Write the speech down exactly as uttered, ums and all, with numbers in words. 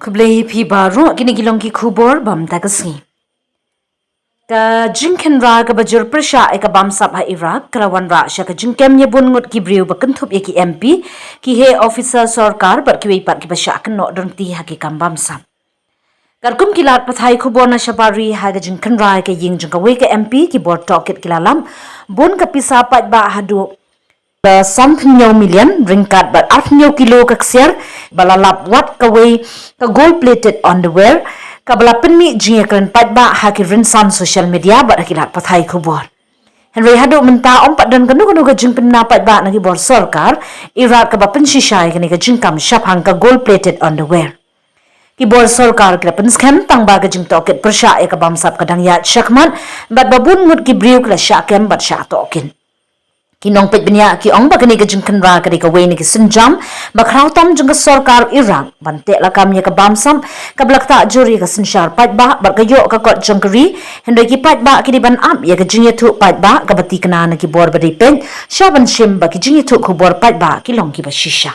Khublei phi baroh, kine ki long ki khubor bam ta ka sngi. Ka jingkhynra kaba jur pyrshah ïa ka bamsap ha Iraq ka la wanrah sha ka jingkem ïa bun ngut ki briew ba kynthup ïa ki M P, ki heh officer sorkar bad kiwei pat kiba shah kynnoh dyrngti ha ki kam bamsap. Katkum ki lad pathai khubor na shabar ri, ha ka jingkhynra ïa ka ïing jong kawei ka M P, ki bor tohkit ki la lap bun ka pisa paidbah haduh la sanphew million ryngkat bad arphew kilo ka ksiar ba la lap wat kawei ka gold plated underwear, kaba la pynmih jingïakren paidbah ha ki rynsan social media bad ha ki lad pathai khubor. Hynrei haduh mynta ym pat don kano kano ka jingpynbna paidbah na ki bor sorkar Iraq kaba pynshisha ïa kane ka jingkam shaphang ka gold plated underwear. Ki bor sorkar ki la pynskhem tang ba ka jingtohkit pyrshah ïa ka bamsap ka dang ïaid shakhmat bad ba bun ngut ki briew ki la shah kem bad shah tohkit. Ki nongpeit bniah ki ong ba kane ka jingkhynra ka dei kawei na ki sienjam ba khraw tam jong ka sorkar Iraq ban teh lakam ïa ka bamsap kaba la ktah jur ïa ka synshar paidbah bad ka ïoh ka kot jong ka ri. Hynrei ki paidbah ki dei ban ap ïa ka jingïathuh paidbah kaba tikna na ki bor ba dei peit, shah ban shim ba ki jingïathuh khubor paidbah ki long kiba shisha.